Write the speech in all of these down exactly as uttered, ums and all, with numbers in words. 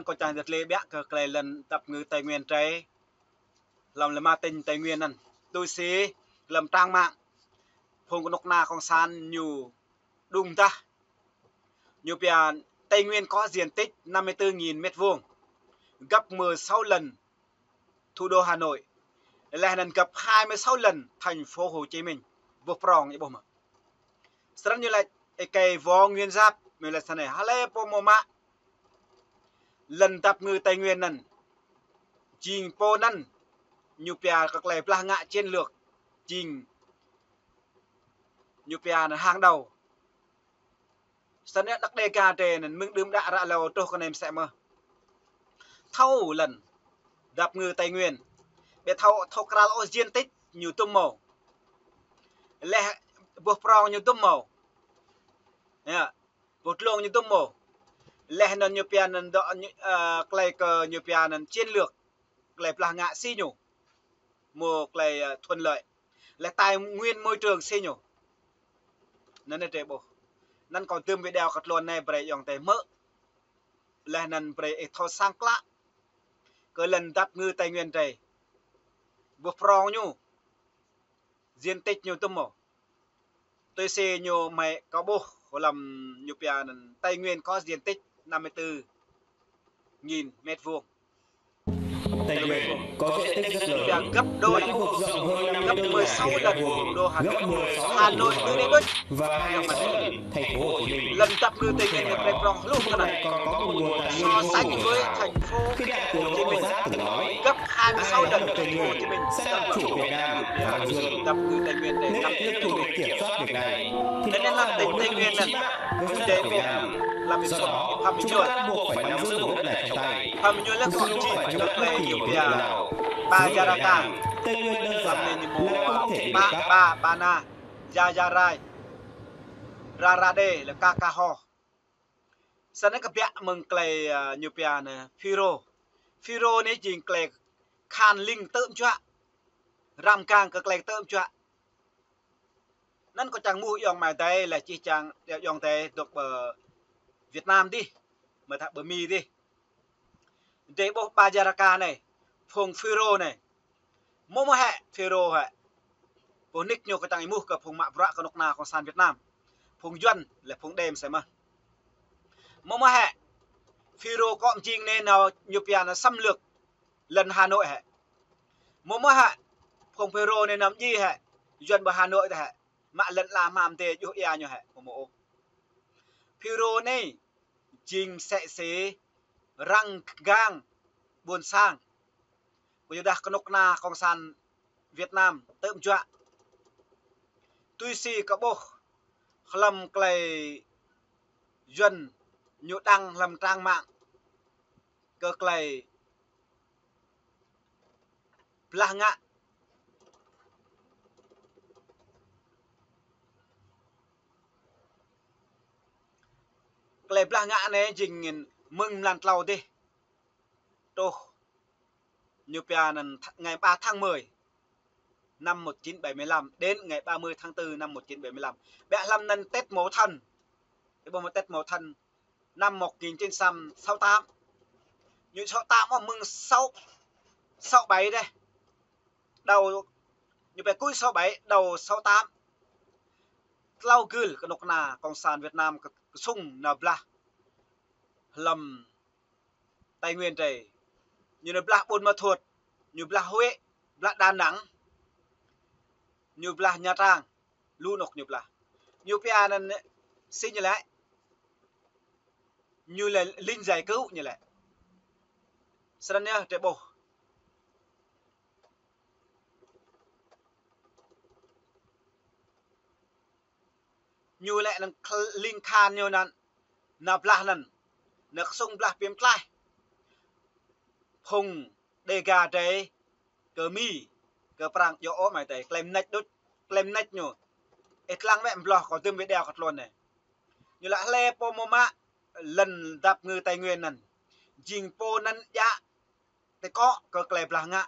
Kâo čang dơ̆t lĕ biă kơ klei lŏn dăp ngư Tây Nguyên drei, lŏm lĕ mă tỉnh Tây Nguyên anŭn. Tui si lŏm trang mạng, phung kơnuk kơna cộng sản ñu đung dah, ñu pia Tây Nguyên có diện tích năm mươi tư nghìn mét vuông, gấp mười sáu lần thủ đô Hà Nội, laih anŭn gấp hai mươi sáu lần thành phố Hồ Chí Minh. Ƀuh prong, ih ƀuh mơ̆? Srăng ñu laĭ, ơi kơ Võ Nguyên Giáp, ñu laĭ snei: Hlơi pô hmâo mă lŏn dăp ngư Tây Nguyên anŭn, jing pô anŭn ñu pia kơ klei blah ngă chiến lược, jing ñu pia anŭn hàng đầu. Snei đăk Đêga drei anŭn mơ̆ng đưm đă ră lâo truh kơ anai mơsĕ mơ̆. Thâo lŏn dăp ngư Tây Nguyên, ƀiă thâo, thâo krăn ôh diện tích ñu tŭm mơ̆, laih ƀuh prong ñu tŭm mơ̆, yă, ƀuh dlông ñu tŭm mơ̆, laih anŭn ñu pia anŭn dŏ ñu, ơ, klei kơ ñu pia anŭn chiến lược, klei blah ngă si ñu hmâo klei, ơ, thuận lợi, laih tài nguyên môi trường si ñu. Anŭn drei ƀuh. Anŭn kâo dưm video kơ tluôn anai brơi ayŏng adơi hmư̆, laih anŭn brơi ih thâo săng klă kơ lŏn dăp ngư Tây Nguyên drei, ƀuh prong ñu, diện tích ñu tŭm mơ̆. Tui si ñu mơ̆ kâo ƀuh lŏm ñu pia anŭn Tây Nguyên có diện tích năm mươi tư nghìn mét vuông. Tây Nguyên có diện tích rất lớn, là khu vực rộng hơn năm mươi tư ngàn mét vuông, gấp mười sáu lần thủ đô Hà Nội. Hà Nội đương đương đuč. Và hai mươi sáu lần thành phố Hồ Chí Minh. Lŏn dăp ngư Tây Nguyên anai prong hluh kơ anai. Còn có một nguồn tài nguyên vô cùng dồi dào. So sánh với thành phố Hồ Chí Minh, gấp hai mươi sáu lần thành phố Hồ Chí Minh. Khi đại tướng Tô Lâm sẽ làm chủ Việt Nam và Đông Dương. Nên để tiếp tục kiểm soát việc này, thì Tây Nguyên là tỉnh Tây Nguyên anŭn, với dân tộc Việt Nam. Do đó, chúng ta bắt buộc phải nắm giữ vùng đất này trong tay. Dù không phải trong bất kỳ một nước nào, dưới Việt Nam, Tây Nguyên đơn giản là không thể bị cắt. Ba, ba, ba na, ya, ya rai, ra, ra đê, lĕ ka, ka ho. Snei kơ biă mơ̆ng klei, ơ, ñu pia anŭn FULRO. FULRO anai jing klei khan ling tơm juă, răm gang kơ klei tơm juă. Anŭn kâo čang mơ̆ ayŏng amai adơi, laih čih čang ayŏng adơi dŏ ƀơi Việt Nam dih, mơ̆ tha ƀơi Mi dih. Drei ƀuh Bajaraka anai, phung FULRO anai. Hmâo mơ̆ hĕ FULRO hĕ? Pô nik ñu kơ čang ih mŭt kơ phung mă bruă kơnuk kơna cộng sản Việt Nam, phung Yuan, laih phung Đê mơsĕ mơ̆. Hmâo mơ̆ hĕ FULRO kơ mơjing anai nao ñu pia anŭn xâm lược lŏn Hà Nội hĕ? Hmâo mơ̆ hĕ phung FULRO anai nao mơjing hĕ Yuan ƀơi Hà Nội tơ hĕ? Mă lŏn ala hmam tơ juh ia ñu hĕ? Hmâo mơ̆ ôh. FULRO anai jing mơsĕ si răng gang ƀôn sang. Kơ yua dah kơnuk kơna cộng sản Việt Nam tơm juă. Tui si kâo ƀuh lŏm klei Yuan ñu đăng lŏm trang mạng kơ klei blah ngă. Klei blah ngă anai jing ngăn mơ̆ng mlan tlâo dih truh ñu pia anŭn th-, ngày ba tháng mười năm một chín bảy mươi lăm đến ngày ba mươi tháng tư năm một chín bảy mươi lăm. Biă lăm anŭn Tết Mậu Thân. Ih ƀuh mơ̆ Tết Mậu Thân năm một nghìn chín trăm sáu tám. Ñu sáu tám ôh, mơ̆ng sáu, sáu bảy dih. Đầu, ñu pia cuối sáu bảy, đầu sáu tám. Tlâo gưl kơnuk kơna cộng sản Việt Nam kơ-, kơsŭng nao blah lăm Tây Nguyên drei. Ñu nao blah Buôn Ma Thuột, ñu blah Huế, blah Đà Nẵng, ñu blah Nha Trang, lu anŏ ñu blah. Ñu pia anŭn si ñu lĕ, ñu lĕ lính giải cứu ñu lĕ. Srăng ñu drei ƀuh. Ñu lĕ anŭn kl-, ling khan ñu anŭn, nao blah anŭn, nao kơsŭng blah pim tlaih phung Đêga drei kơ Mi, kơ Prang, yua ôh amai adơi, klei mơneč đôč, klei mơneč ñu. Ih lăng wơ̆t mơ̆ ƀlŏr kâo dưm video kơ tluôn anai. Ñu laĭ hlơi pô hmâo mă lŏn dăp ngư Tây Nguyên anŭn, jing pô anŭn djă tơkŏ kơ klei blah ngă.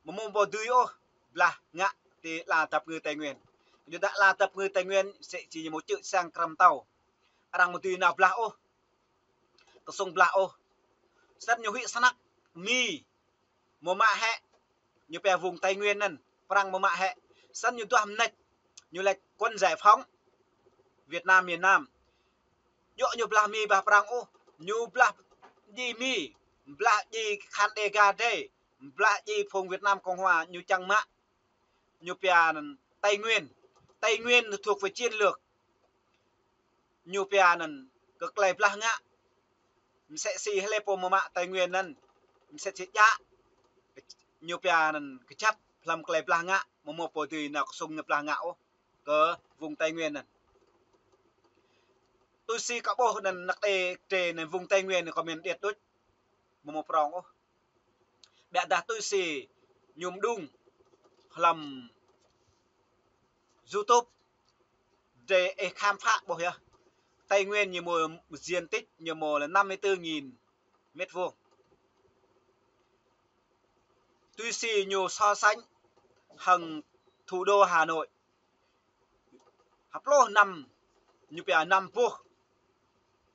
Mơ̆ hmâo ƀu dưi ôh blah ngă ti ala dăp ngư Tây Nguyên. Yua dah ala dăp ngư Tây Nguyên mơsĕ si ñu hmâo čư̆ siăng krăm tâo. Arăng ƀu dưi nao blah ôh, kơsŭng blah ôh. Sĭt ñu huĭ snăk Mi mơ̆ mă hĕ, ñu pia vùng Tây Nguyên anŭn, Prăng mơ̆ mă hĕ. Sĭt ñu duah mơneč, ñu laĭ quân giải phóng Việt Nam miền Nam. Djơ̆ ñu blah Mi blah Prăng ôh, ñu blah djai Mi, blah djai khan Đêga drei, blah djai phung Việt Nam Cộng Hòa ñu čang mă. Ñu pia anŭn Tây Nguyên. Tây Nguyên thuộc về chiến lược. Ñu pia anŭn kơ tơlơi blah ngă. Msĕ si hlơi pô mơ̆ mă Tây Nguyên anŭn, msĕ si djă. Ñu pia anŭn kơjăp hlăm tơlơi blah ngă, mơ̆ mơ̆ pô dưi nao kơsŭng ñu blah ngă ôh kơ vùng Tây Nguyên anŭn. Tui si kâo ƀuh anŭn năk đe tre anŭn vùng Tây Nguyên anŭn kơ mĭn điêt đôč. Mơ̆ mơ̆ prong ôh. Biă dah tui si ñu mđung hlăm YouTube, drei ih khám phá ƀuh yơh. Tây Nguyên ñu mơ̆ diện tích ñu mơ̆ là năm mươi tư nghìn mét vuông. Tui si ñu so sánh hăng thủ đô Hà Nội. Hơpluh năm, ñu pia năm boh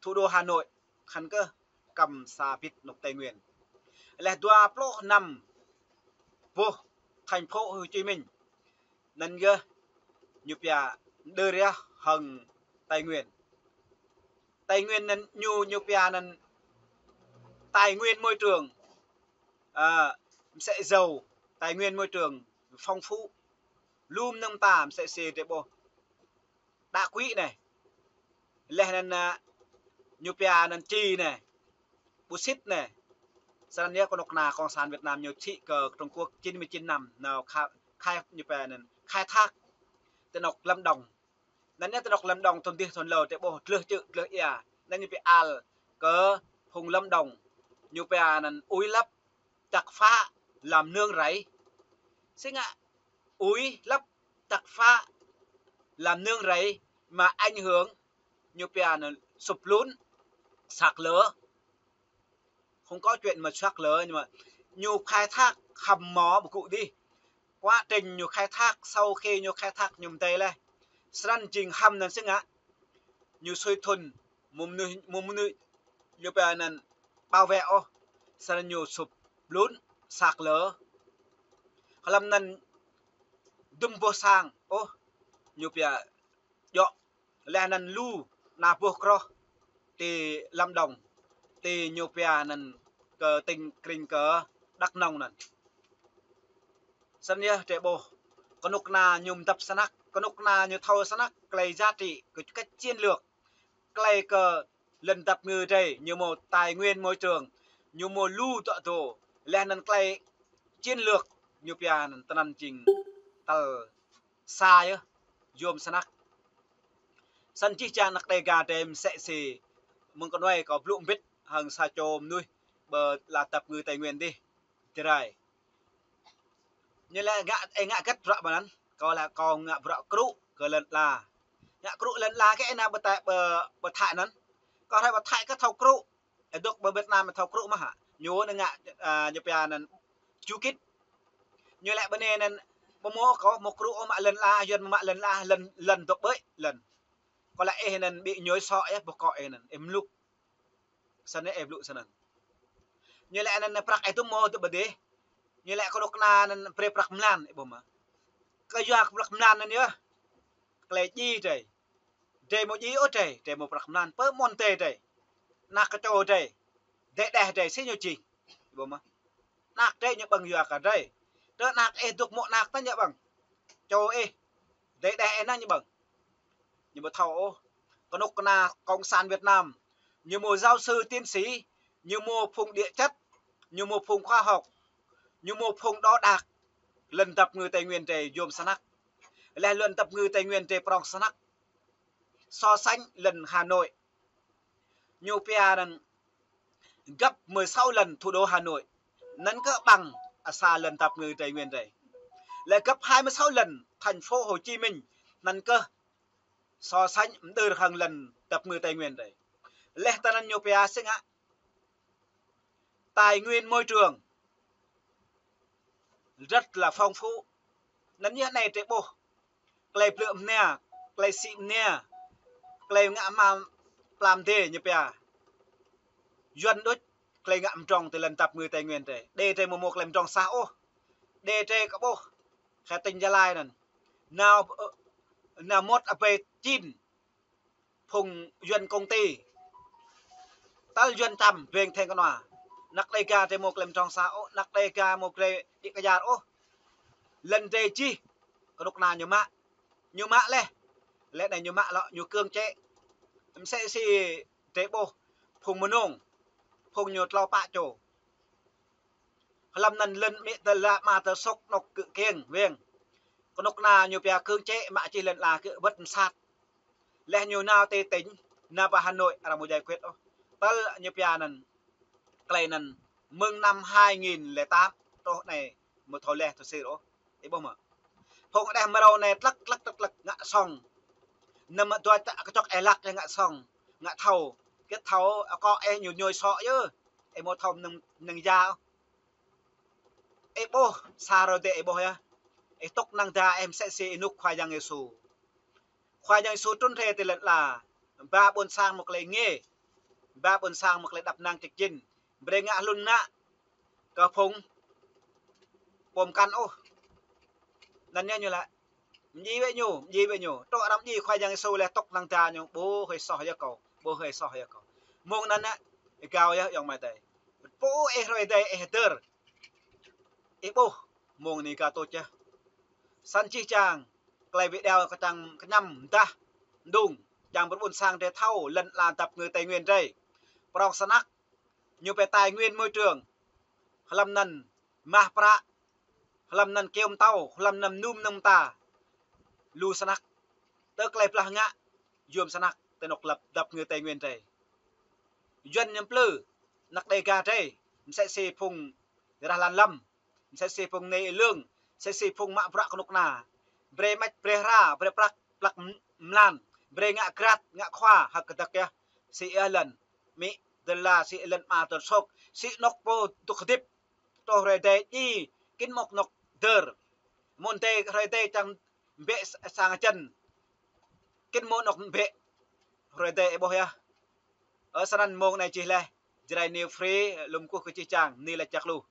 thủ đô Hà Nội, khăn kơ kăm sa bit anŏ Tây Nguyên. Leh dua pluh năm boh thành phố Hồ Chí Minh. Anŭn yơh ñu pia đơ riah hăng Tây Nguyên. Tây Nguyên anŭn ñu, ñu pia anŭn tài nguyên môi trường. À, msĕ dầu, tài nguyên môi trường phong phú. Lu mơnơ̆ng mơta msĕ si drei ƀuh. Đá quỷ anai. Leh anŭn, à, ñu pia anŭn chi anai. Bô xít anai. Sĭt ñu kơnuk kơna Cộng sản Việt Nam ñu čih kơ Trung Quốc chín mươi chín năm nao khai, khai ñu pia anŭn khai thác tơ anŏ Lâm Đồng. Anŭn ñu tơ anŏ Lâm Đồng thŭn dih thŭn lơ drei ƀuh tlưh čư̆ tlưh ia. Anŭn ñu pia al kơ phung Lâm Đồng. Ñu pia anŭn ui lăp chặt phá làm nương rẫy. Sĭt ngă ui lăp chặt phá làm nương rẫy mà ảnh hưởng ñu pia anŭn sụp lún, sạt lở. Không có chuyện mà sạt lở nhưng mà ñu khai thác hầm mỏ ƀu kŭ dih. Quá trình ñu khai thác, sau khi ñu khai thác ñu mơdơi leh. Srăn jing hăm anŭn sĭt ngă ñu sui thŭn, mơ̆ mơnuih, mơ̆ mơnuih ñu pia anŭn bảo vệ ôh. Srăn ñu sụp lún, sạt lở. Hlăm anŭn dŭm boh sang ôh ñu pia djŏ. Leh anŭn lu ană boh kroh ti Lâm Đồng, ti ñu pia anŭn kơ tỉnh, krĭng kơ Đắk Nông anŭn. Sĭt yơh drei ƀuh kơnuk kơna ñu mdăp snăk, kơnuk kơna ñu thâo snăk tơlơi giá trị kơ cách chiến lược, tơlơi kơ lŏn dăp ngư drei ñu mơ̆ tài nguyên môi trường, ñu mơ̆ lu dŏ dô, leh anŭn tơlơi chiến lược ñu pia anŭn tơnăn jing tal sa yơh, yôm snăk. Sĭt jih jang anăk Đêga drei msĕ si mơ̆ng kơnuai kâo blŭ mbĭt hăng sa čô mơnuih ƀơi lŏn dăp ngư Tây Nguyên dih. Jrai. Ñu laĭ ngă, ih ngă hơget bruă ƀơi anŭn? Kâo laĭ kâo ngă bruă krŭ kơ lŏn ala. Ngă krŭ lŏn ala kơ ih nao ƀơi Thái, ƀơi, ƀơi Thái anŭn. Kâo rai ƀơi Thái kơ thâo krŭ. Ih dŏ ƀơi Việt Nam thâo krŭ mơ̆ hă? Ñu anŭn ngă, à, ñu pia anŭn čukit. Ñu laĭ ƀơi anai anŭn ƀu mơ̆ kâo mơ̆ krŭ ôh mă lŏn ala, Yuan mă lŏn ala, lŏn, lŏn dŏ ƀơi lŏn. Kâo laĭ ih anŭn ƀu ñuai sŏ ih, ƀu kŏ ih anŭn, ih mlŭk. Sĭt anŭn ih blŭ sĭt anŭn. Ñu laĭ anŭn prăk ih tŭ mơ̆ tŭ ƀơi dih. Ñu laĭ kơnuk kơna anŭn brơi prăk mlan, ih ƀuh mơ̆. Kơ yua kơ prăk mlan anŭn yơh. Tơlơi djai drei. Drei mơ̆ djai ôh drei, drei mơ̆ prăk mlan, pơ mơ̆n drei drei. Anăk kơ čô drei. Drei đeh drei sĭt ñu jing. Ƀuh mơ̆. Anăk drei ñu ƀơ̆ng yua kơ drei. Tơ anăk ih dŏ mơ̆ anăk ta ñu ƀơ̆ng. Čô ih. Drei đeh ih anŭn ñu ƀơ̆ng. Ñu ƀu thâo ôh. Kơnuk kơna Cộng sản Việt Nam. Ñu mơ̆ giáo sư tiến sĩ. Ñu mơ̆ phung địa chất. Ñu mơ̆ phung khoa học. Ñu mơ̆ phung đo đạc. Lŏn dăp ngư Tây Nguyên drei yôm snăk. Leh lŏn dăp ngư Tây Nguyên drei prong snăk. So sánh lŏn Hà Nội. Ñu pia anŭn gấp mười sáu lần thủ đô Hà Nội. Anŭn kơ ƀăng, à, sa lŏn dăp ngư Tây Nguyên drei. Leh gấp hai mươi sáu lần thành phố Hồ Chí Minh. Anŭn kơ so sánh mơdơr hăng lŏn dăp ngư Tây Nguyên drei. Leh tơ anŭn ñu pia sĭt ngă. Tài nguyên môi trường rất là phong phú. Anŭn yơh anai drei ƀuh. Tơlơi blư̆ mơnia, tơlơi sĭ mơnia, tơlơi ngă mă plam dê ñu pia. Yuan đôč, tơlơi ngă mdrŏng tơ lŏn dap ngui Tây Nguyên drei. Đe drei mơ̆ mơ̆ tơlơi mdrŏng sah ôh. Đe drei kơ ƀuh. Kơ tỉnh Gia Lai anŭn. Nao, ơ, nao mŭt abih čin phung yuăn công ty. Tơl yuăn čăm beng theng kơnua. Anăk Đêga drei mơ̆ mơ̆ tơlơi mdrŏng sah ôh. Anăk Đêga mơ̆ mơ̆ tơlơi đĭ kơyar ôh. Lŏn drei jih. Kơnuk kơna ñu mă. Ñu mă leh. Leh anai ñu mă lŏ ñu kơ̆ng čĕ. Msĕ si drei ƀuh phung Mnông. Phung ñu tlâo pă čô. Hlăm anŭn lŏn amĭ tơlơi ama tơlơi sŏk anŏk kơ kiăng weng. Kơnuk kơna ñu pia kơ̆ng čĕ mă čih lŏn ala kơ wơ̆t msat. Leh ñu nao tơ tỉnh, nao pơ Hà Nội, arăng mơ̆ giải quyết ôh. Tơl ñu pia anŭn, tơlơi anŭn, mơ̆ng năm hai nghìn lẻ tám, truh anai, mơ̆ thâo leh thâo sir ôh. Ih ƀuh mơ̆. Phung đeh mrâo anai tlăk, tlăk, tlăk, tlăk, ngă sŏng. Năm dua čă kơčŏk ih lăk ih ngă sŏng, ngă thâo. Kơ thâo, akŏ ih ñu ñôi sŏ yơh. Ih mơ̆ thâo mơnơ̆ng, mơnơ̆ng ya ôh. Ih ƀuh, sa hrơi tơ ih ƀuh yơh. Ih tŭk năng da ih msĕ si ih nuk Khua Yang Yêsu. Khua Yang Yêsu trŭn rai tơ lŏn ala. Ba ƀuôn sang mơ̆ tơlơi nge. Ba ƀuôn sang mơ̆ tơlơi đăp năng čĕk jin. Brơi ngă hlŭn mơnă. Kơ phung pô mkăn ôh. Anŭn yơh ñu laĭ. Mdjai wĕ ñu, mdjai wĕ ñu. Truh arăng mdjai Khua Yang Yêsu leh tŭk năng da ñu. Ƀu hơi soh yơh kâo. Ƀu hơi soh yơh kâo. Mơ̆ng anŭn yơh, gao yơh ayŏng amai adơi. Pô ih hrơi adai ih hơdơr. Ih ƀuh, mơ̆ng anai gao tuč yơh. Săn jih jang, tơlơi video kơčăng kơñăm mơdah, mđung, čang pơ ƀuôn sang drei thâo, lŏn ala dap ngui Tây Nguyên drei. Prŏng snăk, ñu pơ tài nguyên môi trường. Hlăm anŭn mah pră, hlăm anŭn kyâo mtâo, hlăm anŭn mnum mnum mta. Lu snăk, tơ tơlơi blah ngă, yôm snăk, tơ anŏk lăp dap ngui Tây Nguyên drei. Yuăn ñu plư, anăk Đêga drei, msĕ si phung rah lan lăm, msĕ si phung nai lương, msĕ si phung mă bruă kơnuk kơna. Brơi măč, brơi hra, brơi prăk, prăk m-, mlan, brơi ngă grat, ngă khua, hơ̆k kơdơ̆k yơh. Si ih lŏn, amĭ, tơlơi, si ih lŏn ama tơlơi sŏk, si anŏk pô dŏ hơdip, truh hrơi adai djai, kin mơ̆ anŏk dơr. Mơ̆n adai hrơi adai čang bĕ s-, sang jăn. Kin mơ̆ anŏk bĕ. Hrơi adai ih ƀuh yơh. Ơ, snăn mơ̆ng anai čih leh. Jrai New Free, lŏm kơkuh kơ jih jang, bơni lač jăk lu.